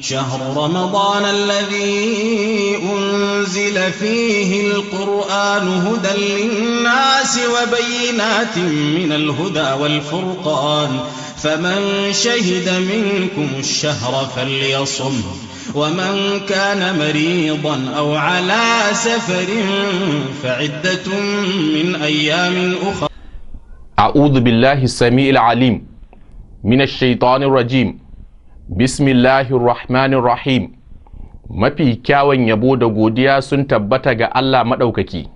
شهر رمضان الذي أنزل فيه القرآن هدى للناس وبينات من الهدى والفرقان، فمن شهد منكم الشهر فليصم، ومن كان مريضا أو على سفر فعدة من أيام أخرى. أعوذ بالله السميع العليم من الشيطان الرجيم. Bismillahir Rahmanir Rahim. Mafi kyawun yabo da godiya sun tabbata ga Allah maɗaukaki,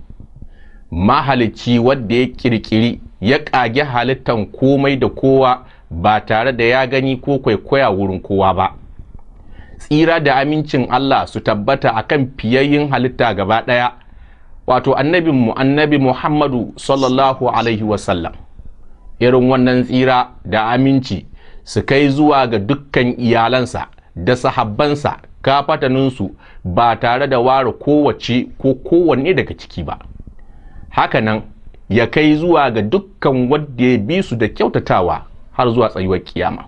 mahalicci wadda ya ƙirƙiri ya ƙage halittan komai da kowa ba tare da ya gani ko kwaikwaya wurin kowa ba. Tsira da amincin Allah su tabbata akan fiyayyin halitta gaba ɗaya, wato annabinmu Annabi Muhammadu sallallahu alaihi wasallam. Irin wannan tsira da aminci su kai zuwa ga dukkan iyalansa da sahabbansa kafataninsu ba tare da ware kowace ko kowanne daga ciki ba. Hakanan ya kai zuwa ga dukkan wadda ya bi su da kyautatawa har zuwa tsayuwar kiyama.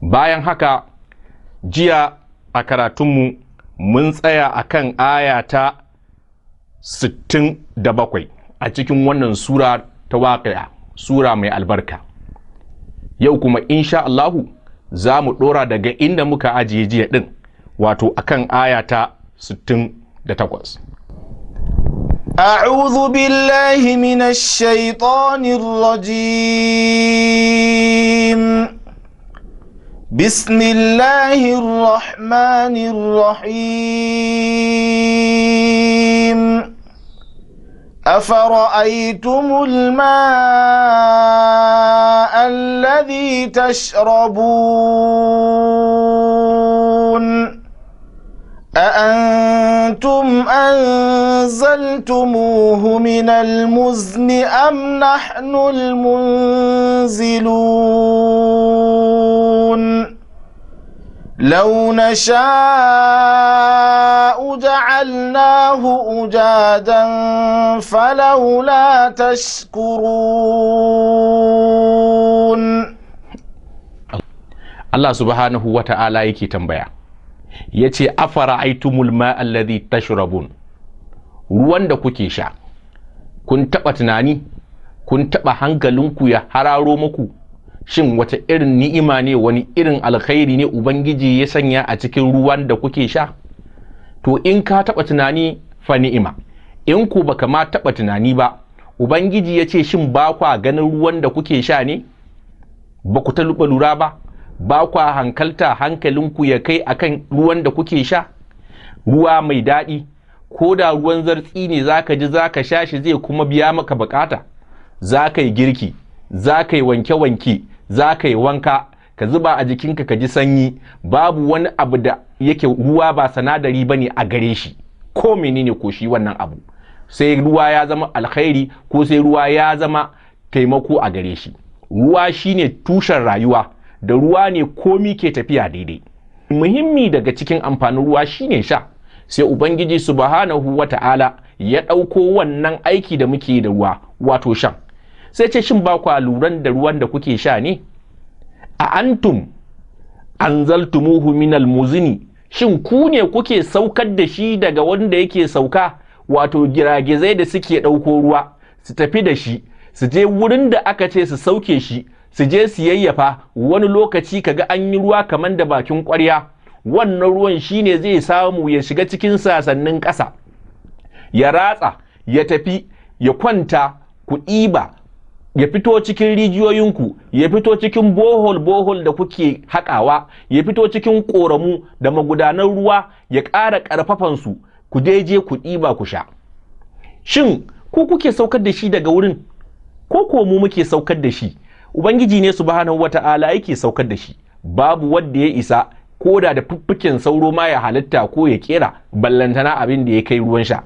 Bayan haka, jiya a karatunmu mun tsaya akan aya ta 67 a cikin wannan sura ta Waƙi'a, sura mai albarka. Yau kuma insha Allahu za mu ɗora daga inda muka ajiye jiya ɗin, wato akan aya ta 68. أعوذ بالله من الشيطان الرجيم. بسم الله الرحمن الرحيم. أفرأيتم الماء الذي تشربون؟ أأنتم أنزلتموه من المزن أم نحن المنزلون؟ لو نشاء جعلناه أجاجا فلولا تشكرون. Allah subhanahu wa ta'ala yake tambaya, ya ce: "Afara aitumul ma'alladhi tashrabun?" Ruwan da kuke sha, kun taɓa tunani, kun taɓa hankalinku ya hararo muku, shin wata irin ni'ima ne, wani irin alkhairi ne Ubangiji ya sanya a cikin ruwan da kuke sha? To, in ka taɓa tunani, fa ni'ima. In ku baka ma taɓa tunani ba, Ubangiji ya ce: "Shin ba kwa ganin ruwan da kuke sha ne? Ba ku taɓa lura ba? Ba kwa hankalta hankalinku ya kai akan ruwan da kuke sha?" Ruwa mai daɗi, ko da ruwan zartsi ne, zaka ji zaka sha shi, zai kuma biya maka bukata. Za ka yi girki, za ka yi wanke-wanke, za ka yi wanka, ka zuba a jikinka ka ji sanyi. Babu wani abu da yake ruwa ba sanadari ba ne a gare shi, ko menene ko shi wannan abu, sai ruwa ya zama alkhairi ko sai ruwa ya zama taimako a gare shi. Ruwa shine tushen rayuwa, da ruwa ne komi ke tafiya daidai. Muhimmi daga cikin amfanin ruwa shine sha. Sai Ubangiji subhanahu wa ta'ala ya ɗauko wannan aiki da muke da ruwa, wato shan, sai ce: "Shin ba kwa luran da ruwan da kuke sha ne? A antum anzaltumuhu minal muzni?" Shin ku ne kuke saukar da shi daga wanda yake sauka, wato giragizai da suke ɗauko ruwa su tafi da shi, su je wurin da aka ce su sauke shi, su je su yayyafa? Wani lokaci kaga an yi ruwa kamar da bakin ƙwarya. Wannan ruwan shine zai samu ya shiga cikin sasannin ƙasa, ya ratsa, ya tafi ya kwanta, ku ɗiba, ya fito cikin rijiyoyinku, ya fito cikin borehole borehole da kuke haƙawa, ya fito cikin ƙoramu da magudanan ruwa, ya ƙara ƙarfafansu, ku je ku ɗiba ku sha. Shin ku kuke saukar da shi daga wurin, ko ko mu muke saukar da shi? Ubangiji ne subhanahu wata'ala yake saukar da shi. Babu wanda ya isa ko da da fuffuken sauro ma ya halitta ko ya kera, ballantana abin da ya kai ruwan sha.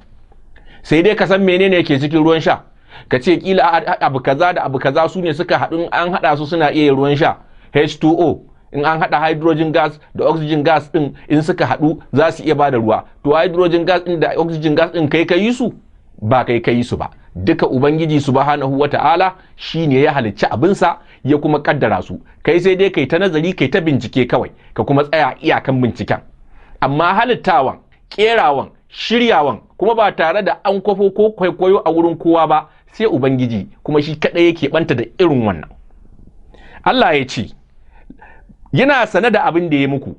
Sai dai ka san menene yake cikin ruwan sha, ka ce kila abu kaza da abu kaza su ne suka haɗu, an haɗa su suna iya ruwan sha, H2O. In an haɗa hydrogen gas da oxygen gas ɗin, in suka haɗu za su iya bada ruwa. To, hydrogen gas ɗin da oxygen gas ɗin, kai ka yi su? Ba kai ka yi su ba. Duka Ubangiji Subhanahu wata'ala shine ya halicci abinsa ya kuma kaddara su. Kai sai dai kai ta nazari, kai ta bincike kawai, ka kuma tsaya iyakan binciken. Amma halittawan, kerawan, shiryawan kuma ba tare da an kwafo ko kwaikwayo a wurin kowa ba, sai Ubangiji, kuma shi kaɗai yake banta da irin wannan. Allah ya ce yana sane da abin da ya muku,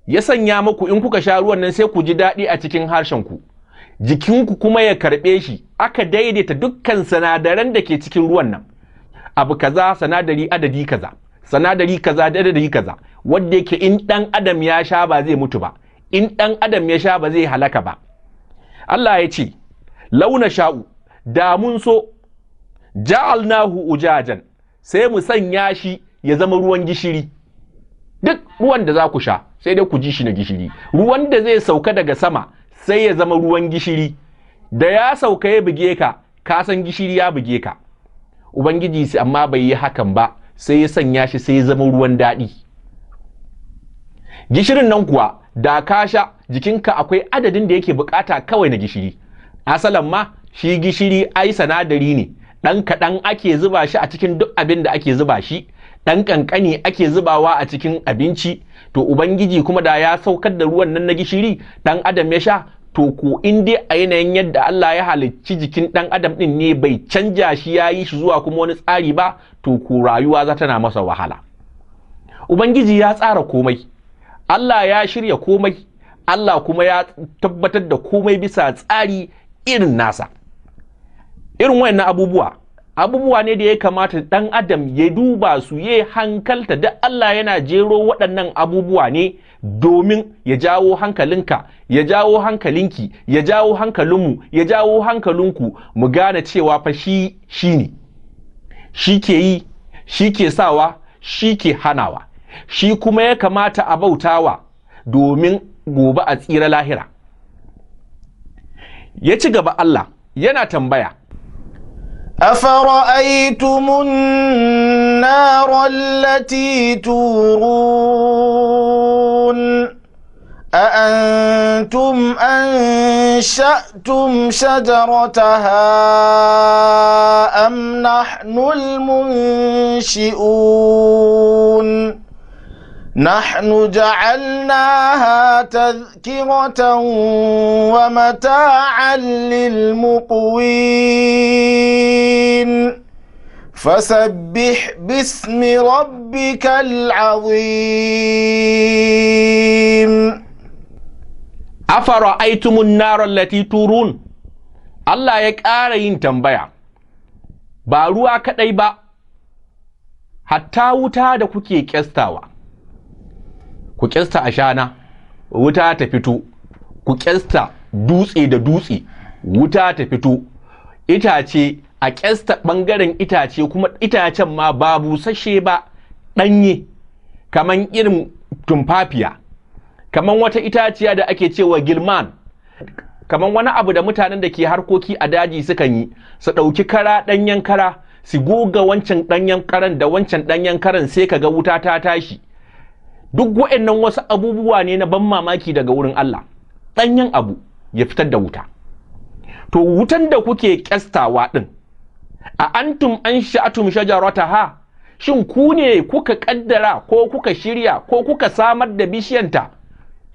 ya sanya muku in kuka sha ruwan nan sai ku ji daɗi a cikin harshenku, jikinku kuma ya karɓe shi. Aka daidaita dukkan sinadaran da ke cikin ruwan nan, abu kaza sinadari adadi kaza, sinadari kaza adadi kaza, wanda yake in ɗan adam ya sha ba zai mutu ba, in ɗan adam ya sha ba zai halaka ba. Allah ya ce launa sha'u, da mun so, ja'alnahu ujajan, sai mu sanya shi ya zama ruwan gishiri. Duk ruwan da za ku sha sai dai ku ji shi na gishiri. Ruwan da zai sauka daga sama sai ya zama ruwan gishiri, da ya sauka ya buge ka, ka san gishiri ya buge ka. Ubangiji sai amma bai yi hakan ba, sai ya sanya shi sai ya zama ruwan daɗi. Gishirin nan kuwa da ka sha, jikinka akwai adadin da yake bukata kawai na gishiri. Asalan ma shi gishiri ai sanadari ne, ɗan kaɗan ake zuba shi a cikin duk abin da ake zuba shi, ɗan ƙanƙani ake zubawa a cikin abinci. To Ubangiji kuma da ya saukar da ruwan nan na gishiri, ɗan adam ya sha, to ko in dai a yanayin yadda Allah ya halicci jikin ɗan adam ɗin ne bai canja shi ya yi shi zuwa kuma wani tsari ba, to ko rayuwa za tana masa wahala. Ubangiji ya tsara komai, Allah ya shirya komai, Allah kuma ya tabbatar da komai bisa tsari irin nasa. Irin wayannan abubuwa abubuwa ne da ya kamata ɗan adam ya duba su, ya hankalta da Allah yana jero waɗannan abubuwa ne domin ya jawo hankalinka, ya jawo hankalinki, ya jawo hankalinmu, ya jawo hankalinku, mu gane cewa fa shi shi ne, shi ke yi, shi ke sawa, shi ke hanawa, shi kuma ya kamata a bautawa domin gobe a tsira lahira. Ya ci gaba, Allah yana tambaya: أفرأيتم النار التي تورون أأنتم أنشأتم شجرتها أم نحن المنشئون نحن جعلناها تذكرة ومتاعا للمقوين فسبح باسم ربك العظيم. Afara'aytumun naral lati turun? Allah ya ƙara yin tambaya. Ba ruwa kaɗai ba, hatta wuta da kuke ƙyastawa. Ku ƙyasta ashana, wuta ta fito. Ku ƙyasta dutse da dutse, wuta ta fito. Itace, a ƙyasta ɓangaren itace, kuma itacen ma ba busasshe ba, ɗanye, kaman irin tumfafiya, kaman wata itaciya da ake cewa gilman, kaman wani abu da mutanen da ke harkoki a daji sukan yi, su ɗauki kara, ɗanyen kara, su goga wancan ɗanyen karan da wancan ɗanyen karan, sai ka ga wuta ta tashi. Duk waɗannan wasu abubuwa ne na ban mamaki daga wurin Allah, ɗanyen abu ya fitar da wuta. To wutan da kuke kyastawa ɗin, a antum an sha'atum shajarataha, shin ku ne kuka kaddara ko kuka shirya ko kuka samar da bishiyanta?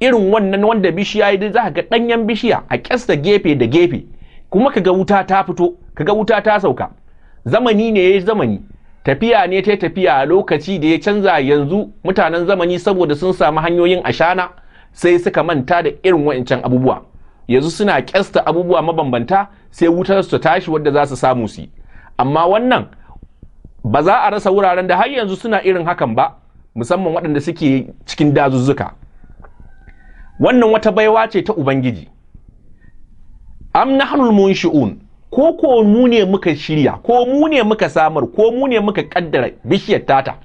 Irin wannan wanda bishiya ya za ga ɗanyen bishiya a kyasta gefe da gefe, kuma kaga wuta ta fito, kaga wuta ta sauka. Zamani ne ya zamani, tafiya ne ta tafiya, lokaci da ya canza, yanzu mutanen zamani saboda sun samu hanyoyin ashana sai suka manta da irin wa'ancan abubuwa. Yanzu suna kyasta abubuwa mabambanta sai wutar su tashi wadda za su samu su. Amma wannan ba za a rasa wuraren da har yanzu suna irin hakan ba, musamman waɗanda suke cikin dazuzzuka. Wannan wata baiwa ce ta Ubangiji. Am nahnul munshi'un, ko mu ne muka shirya, ko mu ne muka samar, ko mu ne muka kaddara bishiyar tata?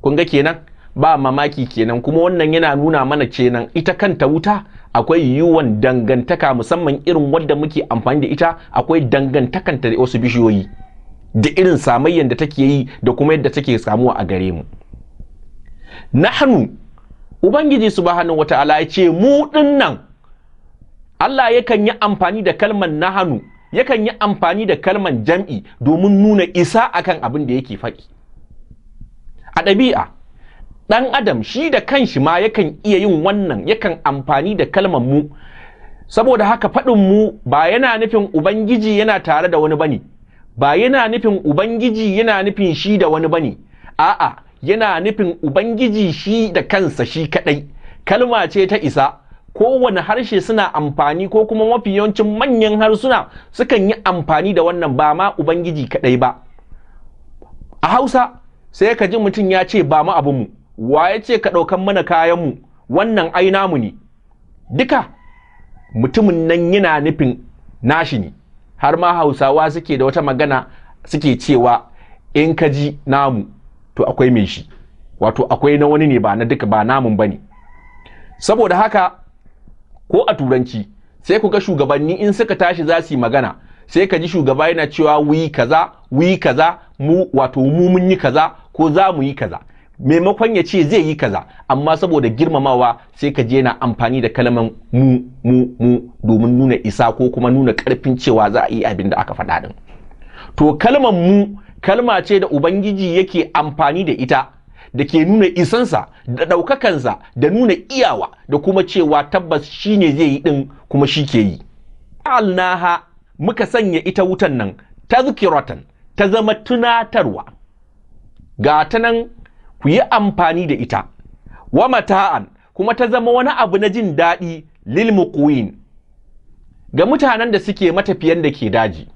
Kun ga kenan ba mamaki kenan. Kuma wannan yana nuna mana kenan ita kanta wuta akwai yiwuwan dangantaka, musamman irin wadda muke amfani da ita, akwai dangantakanta da wasu bishiyoyi da irin samayyan da take yi da kuma yadda take samuwa a gare mu. Nahnu, Ubangiji Subhanahu wata'ala ya ce mu dinnan. Allah yakan yi amfani da kalmar nahanu yakan yi amfani da kalman jam'i domin nuna isa akan abin da yake faɗi. A ɗabi'a, ɗan adam shi da kanshi ma yakan iya yin wannan, yakan amfani da kalman mu. Saboda haka faɗin mu ba yana nufin Ubangiji yana tare da wani bane, ba yana nufin Ubangiji yana nufin shi da wani bane, a'a, yana nufin Ubangiji shi da kansa shi kaɗai. Kalma ce ta isa. Kowane harshe suna amfani, ko kuma mafi yawancin manyan harsuna sukan yi amfani da wannan, ba ma Ubangiji kaɗai ba. A Hausa sai ka ji mutum ya ce ba mu abinmu, wa ya ce ka ɗaukan mana kayanmu, wannan ai namu ne. Duka mutumin nan yana nufin nashi ne. Har ma Hausawa suke da wata magana suke cewa in ka ji namu to akwai mai shi, wato akwai na wani ne, ba na duka, ba namun ba ne. Saboda haka ko a Turanci sai ku ga shugabanni in suka tashi za su yi magana, sai ka ji shugaba yana cewa we kaza, we kaza, mu, wato mu mun yi kaza ko za mu yi kaza, maimakon ya ce zai yi kaza. Amma saboda girmamawa sai ka je yana amfani da kalman mu, mu, mu, domin nuna isa ko kuma nuna karfin cewa za a yi abin da aka faɗa din. To kalman mu kalma ce da Ubangiji yake amfani da ita da ke nuna isansa da ɗaukakansa da nuna iyawa da kuma cewa tabbas shi ne zai yi ɗin kuma shi ke yi. Alnaha, muka sanya ita wutan nan tazkiratan, ta zama tunatarwa, ga ta nan ku yi amfani da ita, wa mata'an, kuma ta zama wani abu na jin daɗi, lil muqwin, ga mutanen da suke matafiyan da ke daji.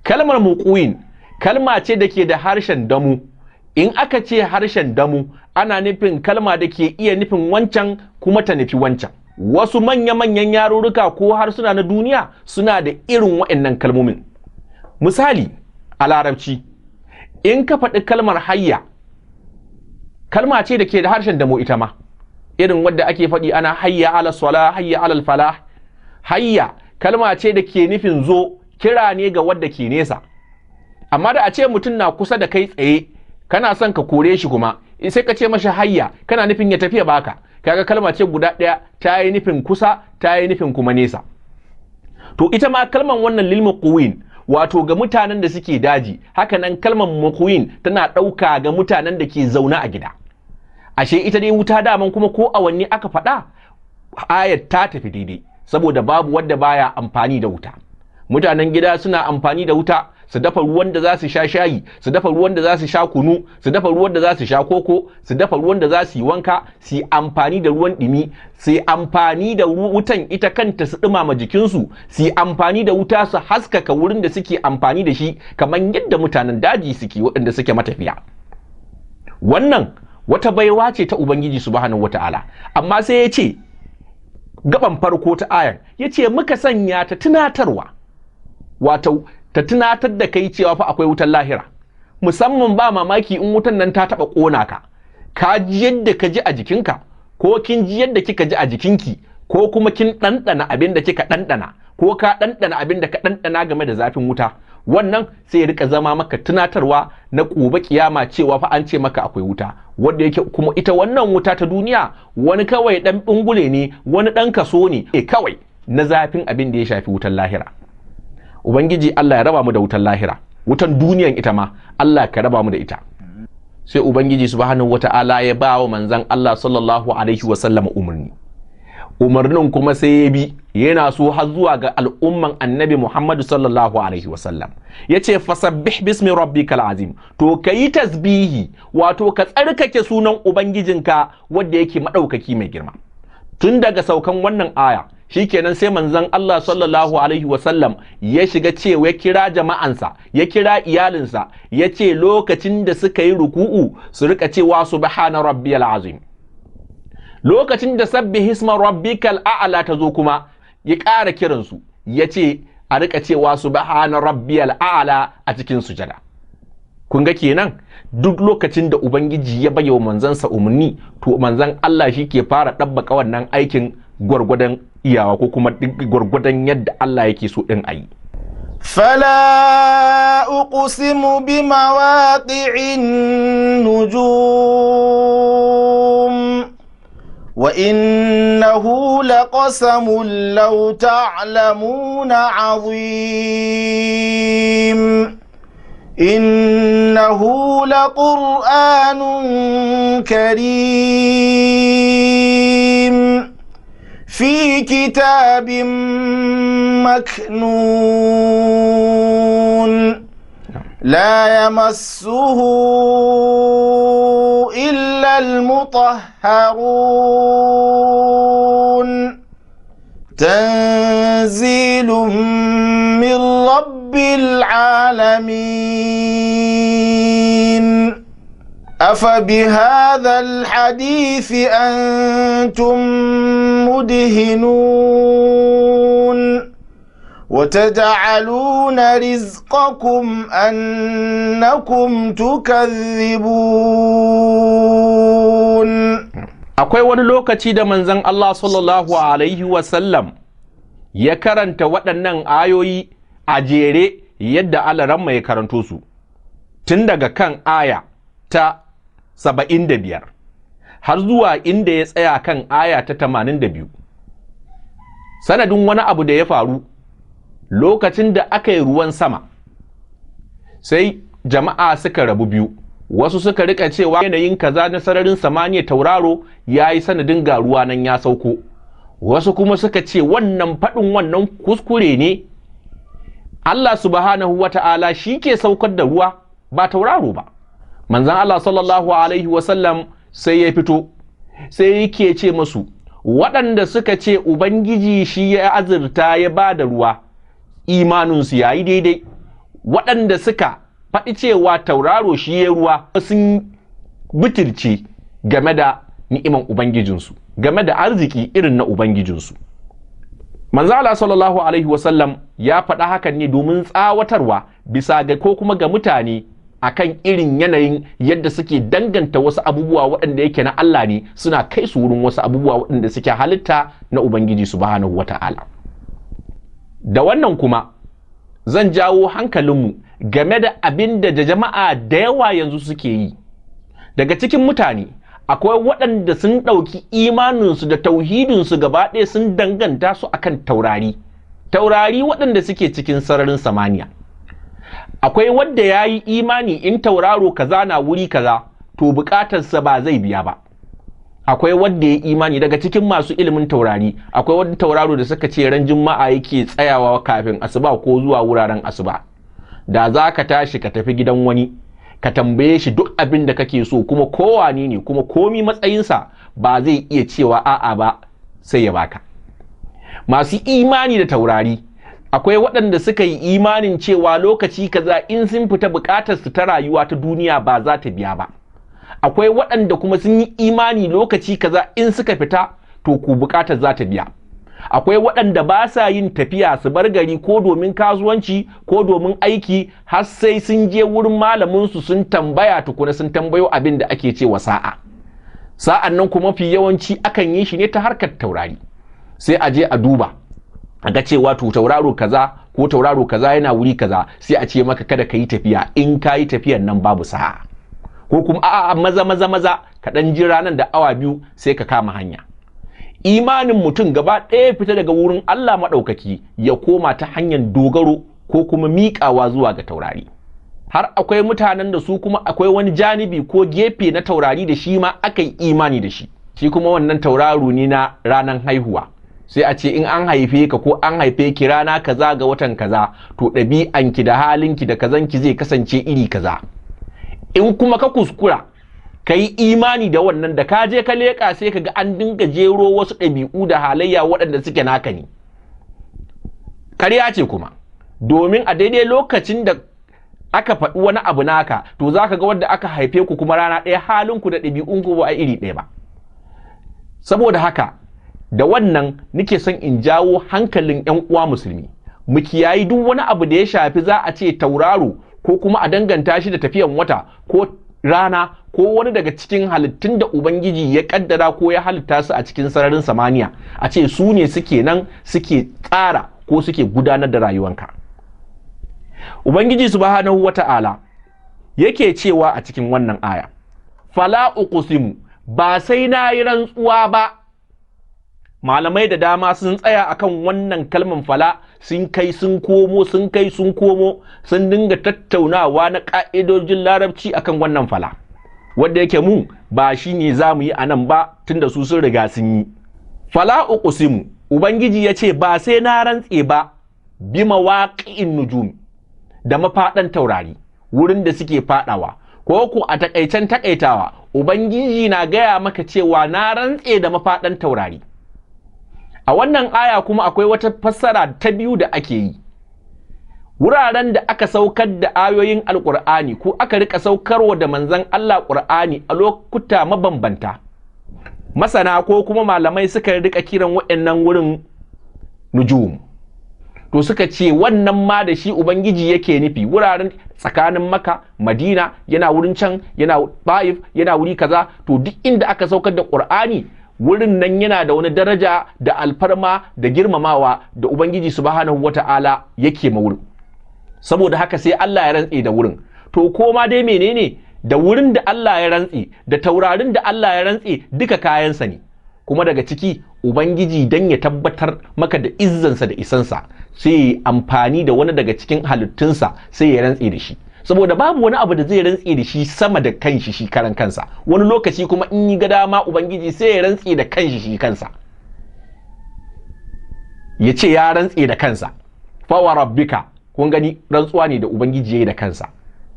Kalmar muqwin kalma ce da ke da harshen damu. In aka ce harshen damu, ana nufin kalma da ke iya nufin wancan kuma ta nufi wancan. Wasu manya-manyan yarurruka ko harsuna na duniya suna da irin waɗannan kalmomin. Misali, a Larabci in ka faɗi kalmar hayya, kalma ce da ke da harshen damo ita ma, irin wadda ake faɗi ana hayya ala sala, hayya ala falah. Hayya kalma ce da ke nufin zo, kira ne ga wadda ke nesa. Amma da a ce mutum na kusa da kai tsaye, kana son ka kore shi kuma sai ka ce masa hayya, kana nufin ya tafiya baka. Kaga kalma ce guda ɗaya, ta yi nufin kusa, ta yi nufin kuma nesa. To ita ma kalman wannan lil muqwin, wato ga mutanen da suke daji. Haka nan kalman muqwin tana ɗauka ga mutanen da ke zaune a gida. Ashe ita dai wuta daman kuma ko awanni aka faɗa, ayat ta tafi daidai, saboda babu wanda baya amfani da wuta. Mutanen gida suna amfani da wuta su dafa ruwan da za su sha shayi, su dafa ruwan da za su sha kunu, su dafa ruwan da za su sha koko, su dafa ruwan da za su yi wanka, su yi amfani da ruwan ɗumi, su yi amfani da wutan ita kanta su ɗumama jikinsu, su yi amfani da wuta su haskaka wurin da suke amfani da shi, kamar yadda mutanen daji suke, waɗanda suke matafiya. Wannan wata baiwa ce ta Ubangiji subhanahu wata'ala. Amma sai ya ce gaban farko ta ayan, ya ce muka sanya ta tunatarwa, wato ta tunatar da kai cewa fa akwai wutar lahira. Musamman ba mamaki in wutan nan ta taba kona ka, ka ji yadda ka ji a jikinka, ko kin ji yadda kika ji a jikinki, ko kuma kin ɗanɗana abin da kika ɗanɗana, ko ka ɗanɗana abin da ka ɗanɗana game da zafin wuta. Wannan sai ya rika zama maka tunatarwa na gobe kiyama cewa fa an ce maka akwai wuta, wanda yake kuma ita wannan wuta ta duniya wani kawai ɗan ɓungule ne, wani ɗan kaso ne kawai na zafin abin da ya shafi wutar lahira. Ubangiji Allah ya raba mu da wutar lahira, wutan duniyan ita ma Allah ka raba mu da ita. Sai Ubangiji subhanahu wata'ala ya ba wa manzon Allah sallallahu alaihi wa sallam umarni. Umarnin kuma sai ya bi yana so har zuwa ga al'umman Annabi Muhammadu sallallahu alaihi wa sallam. Yace fasabbih bismi rabbikal azim, to kayi tasbihi, wato ka tsarkake sunan Ubangijinka wanda yake madaukaki mai girma. Tun daga saukan wannan aya shikenan sai manzon Allah sallallahu alaihi wasallam ya shiga cewa ya kira jama'ansa, ya kira iyalinsa, ya ce lokacin da suka yi ruku'u su rika cewa subhana rabbiyal azim. Lokacin da sabbih isma rabbikal a'la ta zo kuma ya ƙara kiransu, ya ce a rika cewa subhana rabbiyal a'la a cikin sujada. Kun ga kenan duk lokacin da Ubangiji ya bayyana manzansa umarni, to manzan Allah shi ke fara ɗabbaka wannan aikin gwargwadon iyawa ko kuma gwargwadon yadda Allah yake so ɗin a yi. فلا أقسم بمواقع النجوم. وإنه لقسم لو تعلمون عظيم. إنه لقرآن كريم في كتاب مكنون لا يمسه إلا المطهرون. تنزيل من رب العالمين. أفبهذا الحديث أنتم مدهنون وتجعلون رزقكم أنكم تكذبون. Akwai wani lokaci da manzon Allah sallallahu alaihi wasallam ya karanta waɗannan ayoyi a jere yadda alaramma ya karanto su, tun daga kan aya ta 75 har zuwa inda ya tsaya kan aya ta 82. Sanadin wani abu da ya faru lokacin da aka yi ruwan sama, sai jama'a suka rabu biyu. Wasu suka rika cewa yanayin kaza na sararin samaniya tauraro ya yi sanadin ga ruwa nan ya sauko. Wasu kuma suka ce wannan faɗin wannan kuskure ne, Allah subhanahu wa ta'ala shi ke saukar da ruwa ba tauraro ba. Manzan Allah sallallahu alaihi wasallam sai ya fito sai yake ce masu, waɗanda suka ce Ubangiji shi ya azurta ya ba da ruwa, imaninsu ya yi daidai. Waɗanda suka faɗi cewa tauraro shi ya ruwa sun bitirce game da ni'iman Ubangijinsu, game da arziki irin na Ubangijinsu. Manzo Allah sallallahu alaihi wasallam ya faɗa hakan ne domin tsawatarwa bisa ga ko kuma ga mutane akan irin yanayin yadda suke danganta wasu abubuwa waɗanda yake na Allah ne, suna kai su wurin wasu abubuwa waɗanda suke halitta na Ubangiji subhanahu wata'ala. Da wannan kuma zan jawo hankalinmu game da abin da jama'a da yawa yanzu suke yi. Daga cikin mutane akwai waɗanda sun ɗauki imaninsu da tauhidinsu gaba ɗaya sun danganta su akan taurari, taurari waɗanda suke cikin sararin samaniya. Akwai wanda ya yi imani in tauraro kaza na wuri kaza to buƙatarsa ba zai biya ba. Akwai wanda ya imani daga cikin masu ilimin taurari, akwai wani tauraro da suka ce ran juma'a yake tsayawa kafin asuba ko zuwa wuraren asuba. Da za ka tashi ka tafi gidan wani ka tambaye shi duk abin da kake so, kuma kowane ne kuma komi matsayinsa ba zai iya cewa a'a ba, sai ya baka. Masu imani da taurari, akwai waɗanda suka yi imanin cewa lokaci kaza in sun fita buƙatar su ta rayuwa ta duniya ba za ta biya ba. Akwai waɗanda kuma sun yi imani lokaci kaza in suka fita to ku buƙatar za ta biya. Akwai waɗanda ba sa yin tafiya su bar gari ko domin kasuwanci ko domin aiki har sai sun je wurin malaminsu sun tambaya tukuna, sun tambayo abin da ake cewa sa'a. Sa'an nan kuma mafi yawanci akan yi shi ne ta harkar taurari. Sai a je a duba a ga cewa to tauraro kaza ko tauraro kaza yana wuri kaza, sai a ce maka kada ka yi tafiya, in ka yi tafiyan nan babu sa'a. Ko kuma a'a, maza maza maza ka ɗan jira nan da awa 2 sai ka kama hanya. Imanin mutum gaba ɗaya fita daga wurin Allah maɗaukaki ya koma ta hanyar dogaro ko kuma miƙawa zuwa ga taurari. Har akwai mutanen da su kuma akwai wani janibi ko gefe na taurari da shi ma aka yi imani da shi. Shi kuma wannan tauraro ne na ranar haihuwa. Sai a ce in an haife ka ko an haife ki rana kaza ga watan kaza, to ɗabi'anki da halinki da kazanki zai kasance iri kaza. In kuma ka kuskura ka yi imani da wannan, da ka je ka leƙa sai ka ga an dinga jero wasu ɗabi'u da halayya waɗanda suke naka ne. Ƙarya ce kuma, domin a daidai lokacin da aka faɗi wani abu naka, to za ka ga wanda aka haife ku kuma rana ɗaya halinku da ɗabi'unku ba a iri ɗaya ba. Saboda haka da wannan nake son in jawo hankalin 'yan uwa musulmi, mu kiyayi duk wani abu da ya shafi za a ce tauraro ko kuma a danganta shi da tafiyan wata ko rana ko wani daga cikin halittun da Ubangiji ya kaddara ko ya halitta su a cikin sararin samaniya, a ce su ne suke nan suke tsara ko suke gudanar da rayuwanka. Ubangiji subhanahu wata'ala yake cewa a cikin wannan aya, fala uqsimu, ba sai na yi rantsuwa ba. Malamai da dama sun tsaya akan wannan kalman fala, sun kai sun komo, sun kai sun komo, sun dinga tattaunawa na ka'idojin larabci akan wannan fala, wanda yake mu ba shi ne za mu yi a nan ba, tunda su sun riga sun yi. Fala uqsimu, Ubangiji ya ce ba sai na rantse ba, bi mawaqi'in nujum, da mafaɗan taurari, wurin da suke faɗawa. Ko ku a takaicen takaitawa, Ubangiji na gaya maka cewa na rantse da mafaɗan taurari. A wannan aya kuma akwai wata fassara ta biyu da ake yi. Wuraren da aka saukar da ayoyin Alƙur'ani ko aka rika saukarwa da manzon Allah Ƙur'ani a lokuta mabambanta, masana ko kuma malamai suka rika kiran waɗannan wurin nujum. To suka ce wannan ma da shi Ubangiji yake nufi, wuraren tsakanin Maka, Madina, yana wurin can, yana Taif, yana wuri kaza. To duk inda aka saukar da Ƙur'ani, wurin nan yana da wani daraja da alfarma da girmamawa da Ubangiji subhanahu wata'ala yake ma wurin. Saboda haka sai Allah ya rantse da wurin. To koma dai menene, da wurin da Allah ya rantse da taurarin da Allah ya rantse, duka kayansa ne. Kuma daga ciki Ubangiji dan ya tabbatar maka da izzansa da isansa, sai ya amfani da wani daga cikin halittunsa sai ya rantse da shi, saboda babu wani abu da zai rantse da shi sama da kanshi shi karan kansa. Wani lokaci kuma in yi ga dama Ubangiji sai ya rantse da kanshi shi kansa, ya ce ya rantse da kansa. Fa wa rabbika, kun gani rantsuwa ne da Ubangiji ya yi da kansa.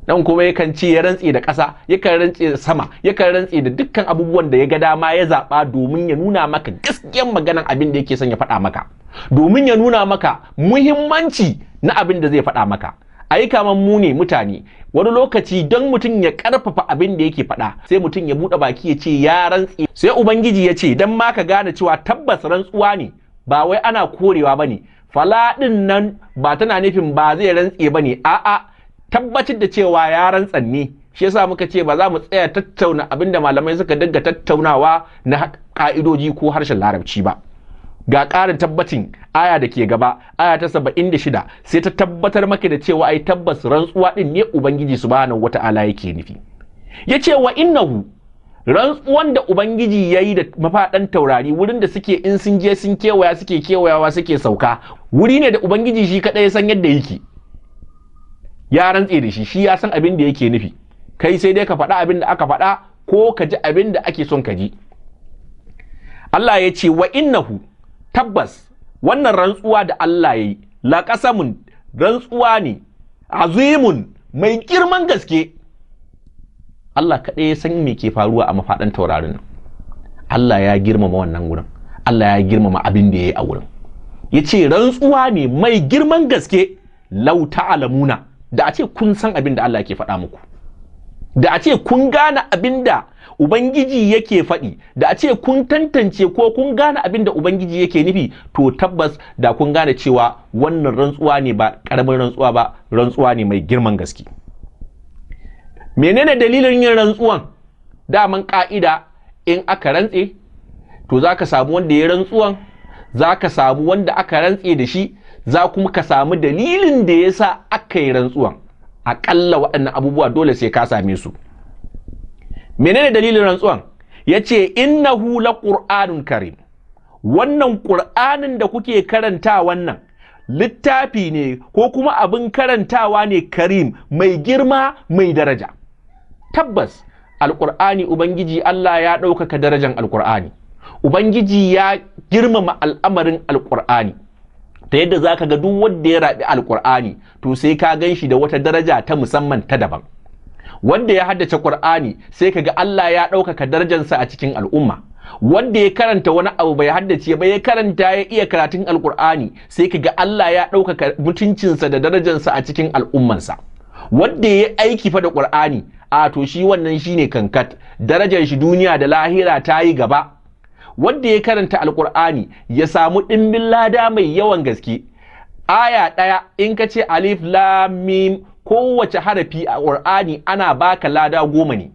Dan kuma yakan ce ya rantse da ƙasa, yakan rantse da sama, yakan rantse da dukkan abubuwan da ya ga dama ya zaɓa, domin ya nuna maka gaskiyar maganan abin da yake son ya faɗa maka, domin ya nuna maka muhimmanci na abin da zai faɗa maka. Ai kaman mu ne mutane, wani lokaci don mutum ya ƙarfafa abin da yake faɗa, sai mutum ya buɗe baki ya ce ya rantse. Sai Ubangiji ya ce don ma ka gane cewa tabbas rantsuwa ne, ba wai ana korewa ba ne. Fala ɗin nan ba tana nufin ba zai rantse ba ne, a'a, tabbacin da cewa ya rantsan ne. Shi yasa muka ce ba za mu tsaya tattauna abinda malamai suka dinga tattaunawa na ka'idoji ko harshen larabci ba. Ga ƙarin tabbacin aya da ke gaba, aya ta 76, sai ta tabbatar maka da cewa ai tabbas rantsuwa din ne Ubangiji subhanahu wata'ala yake nufi. Ya ce wa innahu, rantsuwan da Ubangiji ya yi da mafaɗan taurari, wurin da suke in sun je sun kewaya, suke kewayawa suke sauka, wuri ne da Ubangiji shi kaɗai ya san yadda yake. Ya rantse da shi, shi ya san abin da yake nufi. Kai sai dai ka faɗa abin da aka faɗa ko ka ji abin da ake son ka ji. Allah ya ce wa innahu, tabbas wannan rantsuwa da Allah ya yi, laƙasamun, rantsuwa ne, azimun, mai girman gaske. Allah kaɗai ya san me ke faruwa a mafaɗan taurarin nan. Allah ya girmama wannan wurin, Allah ya girmama abin da ya yi a wurin. Ya ce rantsuwa ne mai girman gaske, lau ta'alamuna, da a ce kun san abin da Allah ke faɗa muku, da a ce kun gane abin da Ubangiji yake faɗi, da a ce kun tantance ko kun gane abin da Ubangiji yake nufi, to tabbas da kun gane cewa wannan rantsuwa ne ba ƙaramin rantsuwa ba, rantsuwa ne mai girman gaske. Menene dalilin yin rantsuwan? Daman ƙa'ida in aka rantse, to za ka samu wanda ya rantsuwan, za ka samu wanda aka rantse da shi, za kuma ka samu dalilin da ya sa aka yi rantsuwan. Aƙalla waɗannan abubuwa dole sai ka same su. Menene dalilin rantsuwan? Ya ce innahu la qur'anun karim. Wannan ƙur'anin da kuke karanta, wannan littafi ne ko kuma abin karantawa ne, karim, mai girma, mai daraja. Tabbas Alƙur'ani, Ubangiji Allah ya ɗaukaka darajan Alƙur'ani. Ubangiji ya girmama al'amarin Alƙur'ani ta yadda za ka ga duk wanda ya raɓi Alƙur'ani, to sai ka gan shi da wata daraja ta musamman ta daban. Wanda ya haddace Ƙur'ani, sai ka ga Allah ya ɗaukaka darajansa a cikin al'umma. Wanda ya karanta wani abu bai haddace ba, ya karanta ya iya karatun Alƙur'ani, sai ka ga Allah ya ɗaukaka mutuncinsa da darajansa a cikin al'ummansa. Wanda ya aiki fa da Ƙur'ani, a to shi wannan shine kankat, darajar shi duniya da lahira ta yi gaba. Wanda ya karanta Alƙur'ani ya samu ɗimbin lada mai yawan gaske. Aya ɗaya in ka ce alif lam mim, kowace harafi a Ƙur'ani ana baka lada 10 ne.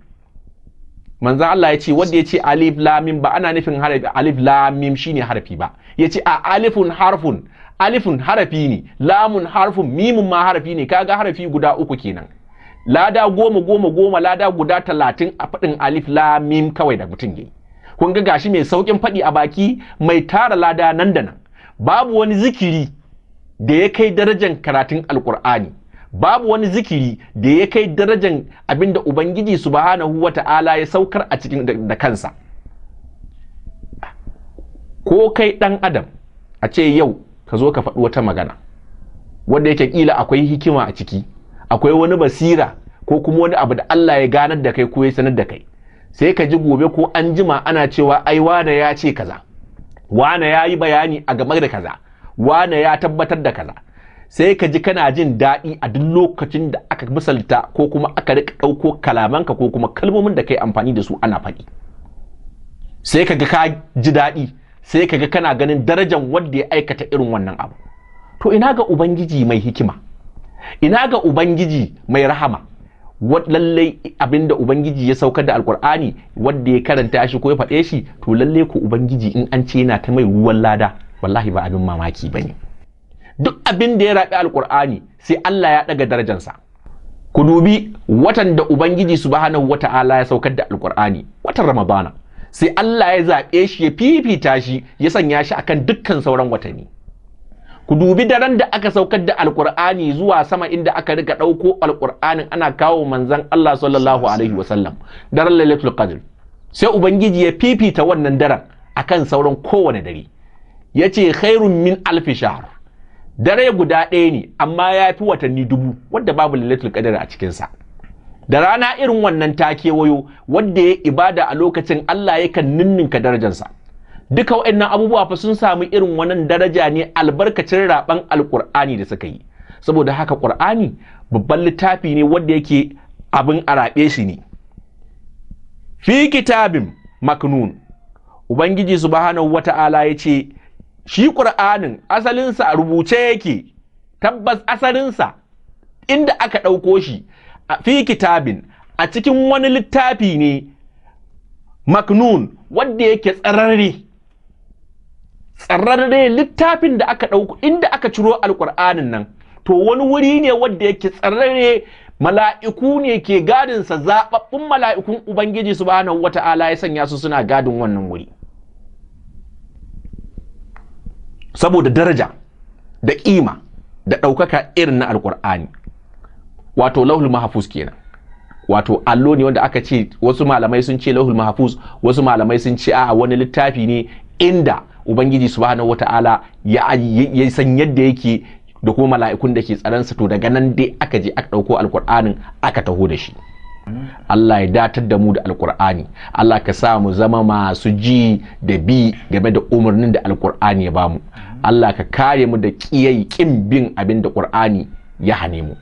Manzon Allah ya ce wanda ya ce alif lam mim, ba ana nufin harafi alif lam mim shine harafi ba. Ya ce a alifun harfun, alifun harafi ne, lamun harfun, mimun ma harafi ne. Kaga harafi guda 3 kenan. Lada 10 10 10, lada guda 30 a faɗin alif lam mim kawai da mutum yayi. Kun ga gashi mai saukin faɗi a baki, mai tara lada nan da nan. Babu wani zikiri da ya kai darajan karatun Alkur'ani, babu wani zikiri da ya kai darajan abinda Ubangiji subhanahu wata'ala ya saukar a cikin da kansa. Ko kai ɗan adam a ce yau ka zo ka faɗi wata magana wanda yake kila akwai hikima a ciki, akwai wani basira ko kuma wani abu da Allah ya ganar da kai ko ya sanar da kai, sai ka ji gobe ko an jima ana cewa ai wane ya ce kaza, wane ya yi bayani a game da kaza, wane ya tabbatar da kaza. Sai ka ji kana jin daɗi a duk lokacin da aka misalta ko kuma aka rika ɗauko kalamanka ko kuma kalmomin da kai amfani da su ana faɗi. Sai ka ga ka ji daɗi, sai ka ga kana ganin darajan wanda ya aikata irin wannan abu. To ina ga Ubangiji mai hikima, ina ga Ubangiji mai rahama. Lallai abinda Ubangiji ya saukar da Alkur'ani, wanda ya karanta shi ko ya faɗe shi, to lallai ko Ubangiji in an ce yana ta mai ruwan lada, wallahi ba abin mamaki bane. Duk abin da ya raɓi Alkur'ani sai Allah ya ɗaga darajansa. Ku dubi watan da Ubangiji subhanahu wata'ala ya saukar da Alkur'ani, watan Ramadana, sai Allah ya zaɓe shi, ya fifita shi, ya sanya shi akan dukkan sauran watanni. Ku dubi daren da aka saukar da Alkur'ani zuwa sama, inda aka rika ɗauko Alkur'anin ana kawo manzon Allah sallallahu alaihi wasallam, daren Lailatul Qadr. Sai Ubangiji ya fifita wannan daren akan sauran kowane dare, yace khairun min alfi shahr. Dare guda ɗaya ne amma ya fi watanni 1000 wadda babu Lailatul Qadr a cikinsa. Da rana irin wannan ta kewayo, wadda ya ibada a lokacin Allah yakan ninninka darajarsa. Duka waɗannan abubuwa fa sun samu irin wannan daraja ne albarkacin raban Alkur'ani da suka yi. Saboda haka Qur'ani babban littafi ne wanda yake abin a raɓe shi ne. Fi kitabin maknun, Ubangiji subhanahu wata'ala ya ce shi Qur'anin asalinsa a rubuce yake, tabbas asalinsa inda aka ɗauko shi fi kitabin, a cikin wani littafi ne maknun, wanda yake tsararre. Tsararre littafin da aka ɗauko, inda aka ciro Alƙur'anin nan, to wani wuri ne wanda yake tsararre, mala'iku ne ke gadinsa, zaɓaɓɓun mala'ikun Ubangiji subhanahu wata'ala ya sanya su suna gadin wannan wuri. Saboda daraja da ƙima da ɗaukaka irin na Alƙur'ani, wato Lauhul Mahfuz kenan. Wato allo ne wanda aka ce, wasu malamai sun ce Lauhul Mahfuz, wasu malamai sun ce a'a wani littafi ne inda Ubangiji subhanahu wata'ala ya san yadda yake da kuma mala'ikun da ke tsaransa. To daga nan dai aka je aka ɗauko Alkur'anin aka taho da shi. Allah ya datar da mu da Alkur'ani. Allah ka sa mu zama masu ji da bi game da umarnin da Alkur'ani ya bamu. Allah ka kare mu da ƙiyayi ƙin bin abin da Ƙur'ani ya hane mu.